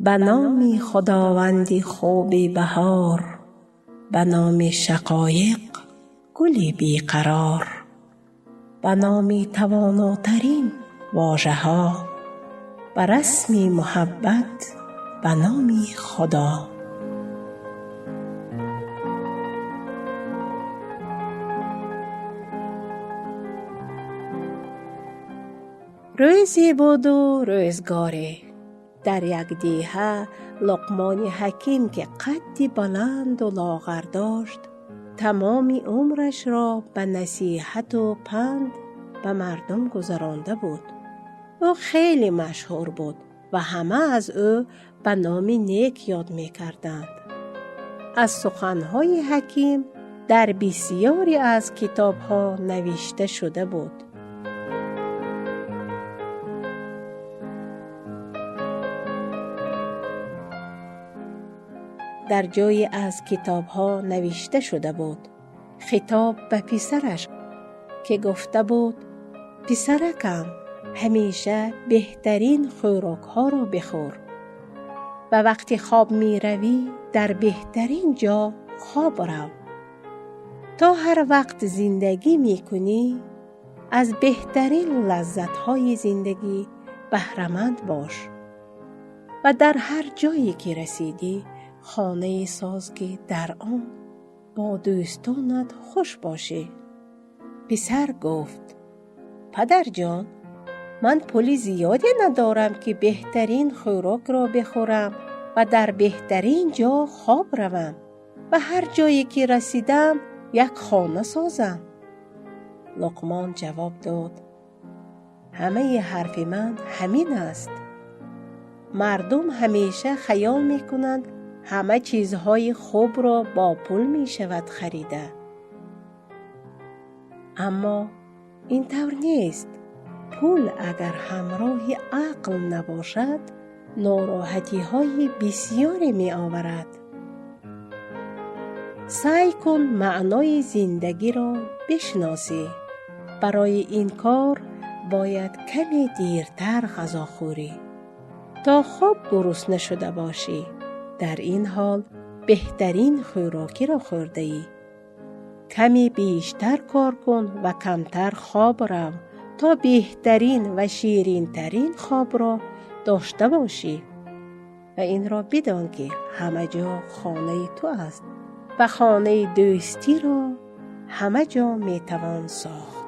Ба номи Худованди хуби баҳор, ба номи шақоиқ гули беқарор, ба номи тавонотарин вожаҳо, ба расми муҳаббат, ба номи Худо. Рӯзе буду рӯзгоре дар як деҳа Луқмони Ҳаким, ки қадди баланду лоғар дошт, тамоми умрашро ба насиҳату панд ба мардум гузаронда буд. Ӯ хеле машҳур буд ва ҳама аз ӯ ба номи нек ёд мекарданд. Аз суханҳои ҳаким дар бисёре аз китобҳо навишта шуда буд. Дар ҷое аз китобҳо навишта шуда буд хитоб ба писараш, ки гуфта буд: «Писаракам, ҳамеша беҳтарин хӯрокҳоро бихӯр ва вақти хоб меравӣ, дар беҳтарин ҷо хоб рав. То ҳар вақт зиндагӣ мекунӣ, аз беҳтарин лаззатҳои зиндагӣ баҳраманд бош ва дар ҳар ҷое ки расидӣ, хонае соз, ки дар он бо дӯстонат хуш бошӣ». Писар гуфт: «Падарҷон, ман пули зиёде надорам, ки беҳтарин хӯрокро бихӯрам ва дар беҳтарин ҷо хоб равам ва ҳар ҷое ки расидам, як хона созам». Луқмон ҷавоб дод: «Ҳамаи ҳарфи ман ҳамин аст. Мардум ҳамеша хаёл мекунанд, ҳама чизҳои хубро бо пул мешавад харида, аммо ин тавр нест. Пул агар ҳамроҳи ақл набошад, нороҳатиҳои бисёре меоварад. Саъй кун маънои зиндагиро бишносӣ. Барои ин кор бояд каме дертар ғазо хӯрӣ, то хуб гурусна шуда бошӣ. Дар ин ҳол беҳтарин хӯрокиро хӯрдаӣ. Каме бештар кор кун ва камтар хоб рав, то беҳтарин ва ширинтарин хобро дошта бошӣ. Ва инро бидон, ки ҳама ҷо хонаи ту аст ва хонаи дӯстиро ҳама ҷо метавон сохт».